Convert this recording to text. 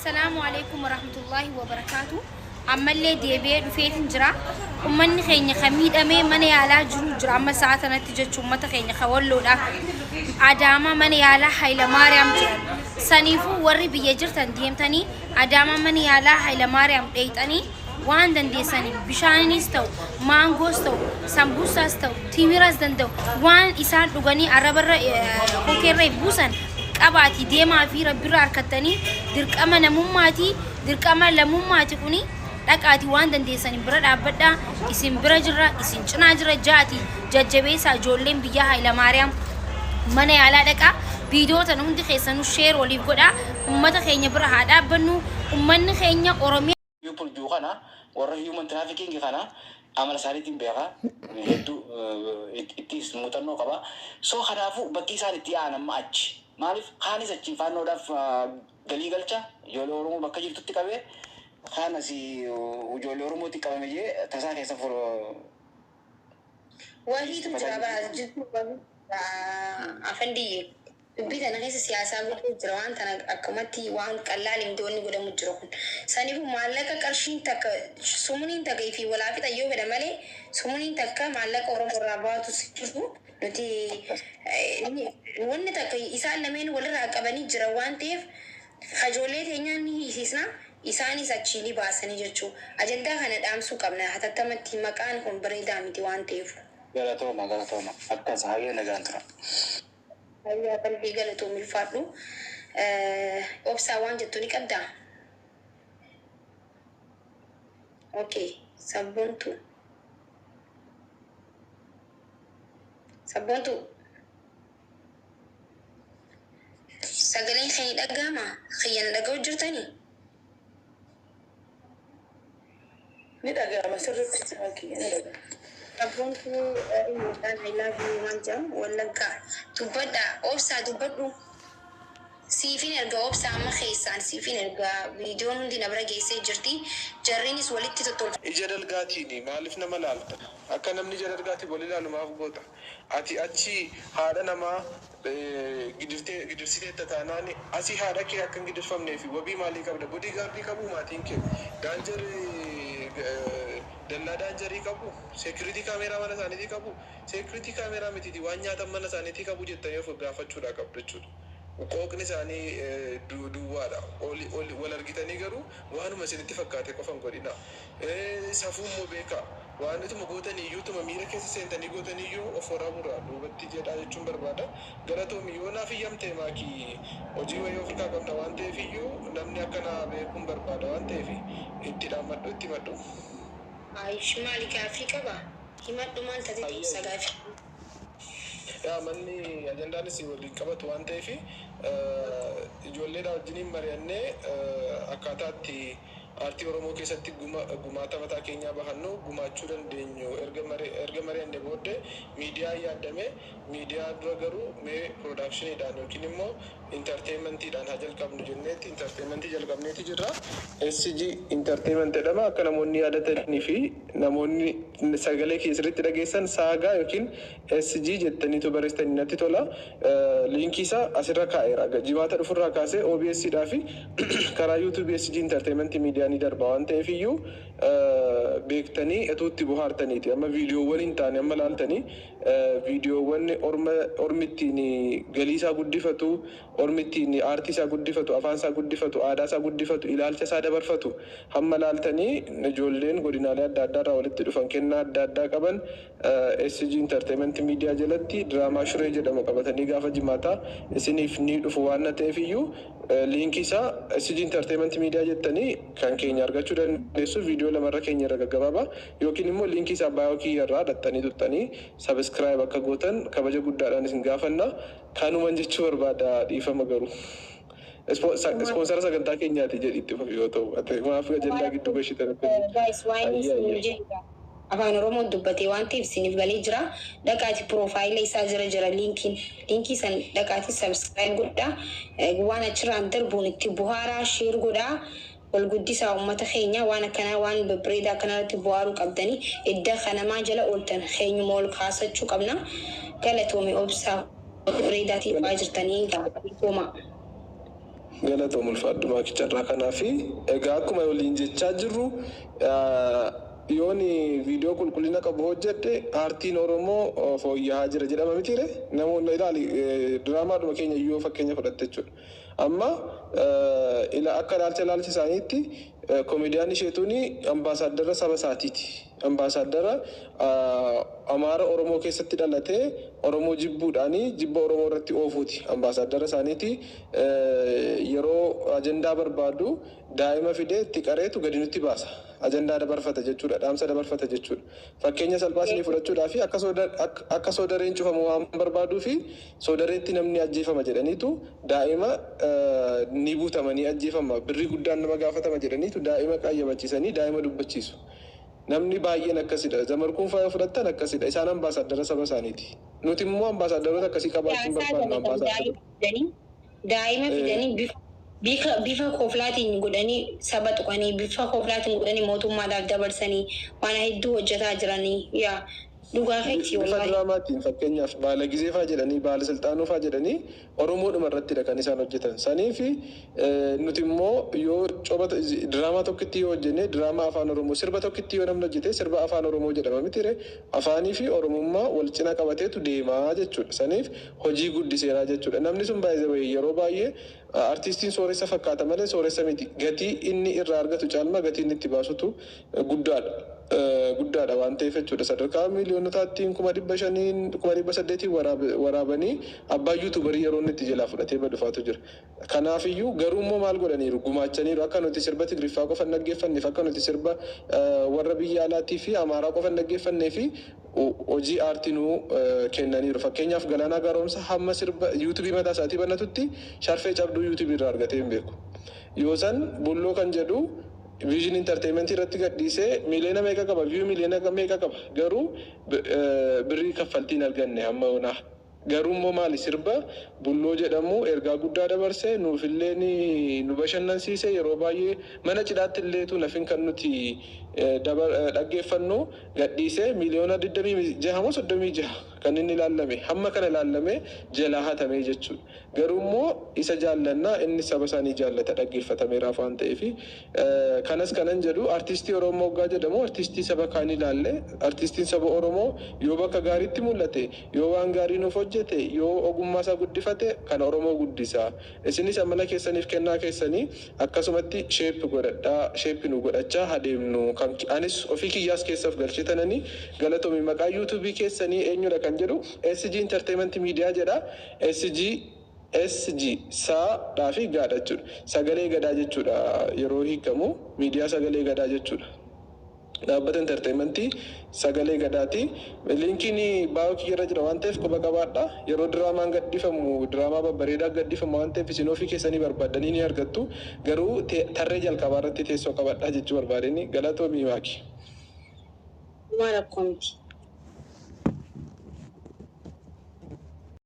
Assalaamu alaikum warahmatullaahi wabarakaatu. Ammallee deebi'ee dhufeetin jira. Ummanni keenya kan miidhamee mana yaalaa jiru jira amma sa'a tanatti jechuun ummata keenya kan Walloodha. Adaamaa mana yaalaa Hayilamaariyaam jiran. Saniifuu warri biyya jirtan deemtanii Adaamaa mana yaalaa Hayilamaariyaam dheeyxanii waan dandeessaniin bishaaninis ta'u, maangoos ta'u, sambuusaas ta'u, timiras danda'u waan isaan dhuganii arrabarra kokeerra buusan qabaatii deemaa fi rabbirra harkattanii dirqama namummaatii dirqama lammummaati kuni dhaqaatii waan dandeessaniin bira dhaabbadhaa. Isin bira jirra, isin cinaa jira ja'atii jajjabeessaa. Ijoolleen biyyaa Hayilamaariyaam mana yaalaa dhaqaa. Viidiyoo tana hundi keessanuu share waliif godhaa. Ummata keenya bira haa dhaabbannu. Ummanni keenya Oromiyaa People jiru kana, warra human trafficking kana amala isaaniitiin beeka, hedduu ittis muuxannoo qaba. So kanaafuu bakki isaan itti yaa'an amma achi. Maaliif kaanis achiin faannoodhaaf galii galcha, ijoollee Oromoo bakka jirtutti qabee, kaan asii ijoollee Oromootti qabame jee tasaa keessa Wahiitu jira bara as jirtu wahiitu jira afandiyye. Dubbii tana keessa siyaasaa guutuu jira. Waan tana akkumatti waan qallaali miti wanni godhamu jiru kun. Saniifuu maallaqa qarshiin takka sumuniin takka ifii walaa fixan yoo fedhan malee sumuniin takka maallaqa Oromoo irraa baatus jiru. Nuti wanni takka isaan lameen walirraa qabanii jiran waan ta'eef kajoollee teenyaan ni hiisisna, isaanis achii ni baasanii jechuu. Ajandaa kana dhaamsuu qabna hatattamatti, maqaan kun bareedaa miti waan ta'eef. Galatooma galatooma akkas hayyee nagaan tura. Hayyaa qalbii galatoomi ulfaadhu. Obsaa waan jettu ni qabdaa? Ok sabboontu. Sabboontu. Sagaleen kee ni dhaga'ama? Kiyya na dhaga'u jirtanii? Ni dhaga'ama sirriitti kiyya ni dhaga'ama. Sabboontuu mucaan I love you maal jedhamu Wallaggaa. Dubbadhaa obsaa dubbadhu. Siifin erga obsaa, amma keessaan siifin erga, viidiyoon hundi na bira geessee jirti. Jarriinis walitti tottolfa. Ija dalgaatiin maaliif nama laalta? Akka namni ija dalgaatiin wal ilaalu maaf goota? Ati achi haadha namaa gidirtee gidirsiteetta taanaan asii haadha kee akka hin gidirfamneef wabii maalii qabda? Bodyguard qabuu maatiin kee? Danger dallaa dangerii qabu? Security camera mana isaaniitii qabu? Security camera mitiiti, waan nyaatan mana isaaniitii qabu jettanii of gaafachuudhaa qabdu jechuudha. Qooqni isaanii duwwaadha. Oli oli wal argitanii garuu waanuma isinitti fakkaate qofa hin godhinaa. Safuu immoo beekaa. Waan ituma gootanii iyyuu, ituma miira keessa seentanii gootanii iyyuu of waraabuurraa duubatti jedhaa jechuun barbaada. Galatoomi, yoo naaf iyyamte maakii hojii wayii of harkaa qabna waan ta'eef iyyuu namni akka naa beekuun barbaada waan ta'eef itti dhaammadhu, itti himadhu. Ayish maali gaaffii qaba himadhu maal tateti Hayyee ibsa hayyee. gaafii. Yaa manni ajandaanis waliin qabatu waan ta'eef ijoolleedhaa wajjiniin mari'annee akkaataa itti aartii Oromoo keessatti gumaata mataa keenyaa bahannu gumaachuu dandeenyu erga erga mari'anne booddee miidiyaa yaaddame. Miidiyaa dura garuu mee productioniidhaan yookiin immoo entertainmentiidhaan haa jalqabnu jenneetti entertainmentii jalqabneeti jirra. SG Entertainment jedhama. Akka namoonni yaadatanii fi namoonni sagalee kiyya sirriitti dhageessan Saagaa yookiin SG jettaniitu barreessitanii natti tola. Liinkii isaa asirra kaa'eera. Jimaata dhufurraa kaasee OBS dhaa fi karaa YouTube SG Entertainment Media ni darba waan ta'eef iyyuu beektanii etuu itti bohaartaniiti. Amma viidiyoowwan hin taane amma laaltanii, viidiyoowwan orma ormi ittiin galii isaa guddifatu, ormi ittiin aartii isaa guddifatu, afaan isaa guddifatu, aadaa isaa guddifatu, ilaalcha isaa dabarfatu hamma laaltanii, ijoolleen godinaalee adda addaa irraa walitti dhufan kennaa adda addaa qaban SG Entertainment Media jalatti diraamaa Shuree jedhamu qabatanii gaafa Jimaataa isiniif ni dhufu waan na ta'eef iyyuu liinkii isaa SG Entertainment Media jettanii kan keenya argachuu dandeessu, viidiyoo lamarra keenya irra gaggabaabaa, yookiin immoo liinkii isaa bio kiyya irraa dhaxxanii tuqxanii subscribe akka gootan kabaja guddaadhaan isin gaafanna. Kanuman jechuu barbaada, dhiifama garuu. Ispoonsara sagantaa keenyaati jedhi itti fufi yoo ta'u. Ati maaf ajandaa gidduu gashitan akkasii? Guys, waa inni Ayyee isin ayyee. jedhu afaan Oromoon dubbate waan ta'eef isiniif galee jira. Dhaqaati profile isaa jira jira linkiin. Linkii san dhaqaati subscribe godhaa. Waan achirraan darbuun itti buhaaraa, share godhaa. Wal guddisaa ummata keenya. Waan akkanaa, waan babbareedaa akkanarratti buhaaruu qabdanii edda kanamaa jala ooltan keenyuma ol kaasachuu qabna. Galatoomi obsaa bareedaatii dhufaa jirtanii galatoomaa. Galatoom, ulfaadhu maakicharraa. Kanaafi egaa akkuma waliin jechaa jirru, yoon viidiyoo qulqullina qabu hojjedhe aartiin Oromoo fooyya'aa jira jedhama mitiire? Namoonni ilaali, diraamaadhuma keenya yoo fakkeenya fudhatte jechuudha. Amma akka ilaalcha isaaniitti koomediyaan isheetuun ambaasaaddara saba isaatiiti. Ambaasaaddara Amaara Oromoo keessatti dhalatee Oromoo jibbuudhaanii jibba Oromoo irratti oofuuti. Ambaasaaddara isaaniiti. Yeroo ajandaa barbaadu daa'ima fidee itti qareetu gadi nutti baasa. Ajandaa dabarfata jechuudha. Dhaamsa dabarfata jechuudha. Fakkeenya salphaa isinii fudhachuudhaa fi akka soodareen cufamu waan barbaaduu fi soodareetti namni ajjeefama jedhaniitu daa'ima ni butamanii ajjeefama. Birrii guddaan nama gaafatama jedhaniitu daa'ima qayyabachiisanii daa'ima dubbachiisu. Namni baay'een akkasidha. Zamarkuun faaya fudhattan akkasidha. Isaan ambaasaaddara saba isaaniiti. Nuti immoo ambaasaaddoroota akkasii qabaachuu barbaadna. Ambaasaaddara. Daa'ima fidanii bifa koflaatiin godhanii saba tuqanii, bifa koflaatiin godhanii mootummaadhaaf dabarsanii waan hedduu hojjetaa jiranii, yaa dhugaa keetii. Bifa Wallaahi. diraamaatiin, fakkeenyaaf baala gizee faa jedhanii, baala silxaanuu faa jedhanii Oromoodhuma irrattidha kan isaan hojjetan. Sanii fi nuti immoo yoo coba diraamaa tokkitti yoo hojjenne, diraamaa afaan Oromoo, sirba tokkitti yoo namni hojjete, sirba afaan Oromoo jedhama mitiire? Afaanii fi Oromummaa wal cina qabateetu deemaa jechuudha. Saniif hojii guddiseeraa jechuudha. Namni sun baay'ee yeroo baay'ee artiistiin sooressa fakkaata malee sooressa miti. Gatii inni irraa argatu caalmaa gatii inni itti baasutu guddaadha. Guddaadha waan ta'eef jechuudha. Sadarkaa miiliyoonotaatti 500,000, 800,000 waraabanii abbaa yuutuubarii yeroo inni itti jalaa fudhatee badufaatu jira. Kanaafiyyuu garuu immoo maal godhaniiru? Gumaachaniiru. Akka nuti sirba Tigriffaa qofa hin dhaggeeffanneef, akka nuti sirba warra biyya alaatii fi Amaaraa qofa hin dhaggeeffannee fi hojii aartii nuu kennaniiru. Fakkeenyaaf Galaanaa Gaaromsa hamma sirba yuutuubii mataa isaatii banatutti sharfee cabduu yuutuubii irraa argatee hin beeku. Yoo san bulloo kan jedhu Vision Entertainment irratti gadhiisee miiliyoona meeqa qaba, view miiliyoona meeqa qaba, garuu birrii kaffaltii hin arganne hamma yoonaa. Garuu immoo maali, sirba bulloo jedhamu ergaa guddaa dabarsee nuufillee ni nu bashannansiise. Yeroo baay'ee mana cidhaatti illeetu nafin kan nuti dhaggeeffannu gadhiisee miiliyoona 26 moo 36 kan inni ilaallame, hamma kana ilaallame jalaa hatamee jechuudha. Garuu immoo isa jaallannaa, inni saba isaanii jaallata, dhaggeeffatameeraaf waan ta'eef. Kanas kanan jedhu, artiistii Oromoo waggaa jedhamu artiistii saba kaan ilaalle, artiistiin saba Oromoo yoo bakka gaariitti mul'ate, yoo waan gaarii nuuf hojjete, yoo ogummaa isaa guddifate, kan Oromoo guddisa. Isinis amala keessaniif kennaa keessanii akkasumatti shape godhadhaa, shape nu godhachaa adeemnu. Kan anis ofii kiyyaas keessaaf galchitananii galatoomi. Maqaa yuutuubii keessanii eenyudha kan jedhu SG Entertainment Media jedha. SG SG saadhaa fi gaadha jechuudha. Sagalee gadaa jechuudha yeroo hiikamu, miidiyaa sagalee gadaa jechuudha. Dhaabbata entertainmentii sagalee gadaati. Linkiin bio kiyyarra jira waan ta'eef quba qabaadha. Yeroo diraamaan gadhiifamu, diraamaa babbareedaa gadhiifamu waan ta'eef, isin ofii keessanii barbaaddanii ni argattu. Garuu tarree jalqabaa irratti teessoo qabadhaa jechuu barbaadeni. Galatoomii, Maaki. Waan rakkoo miti.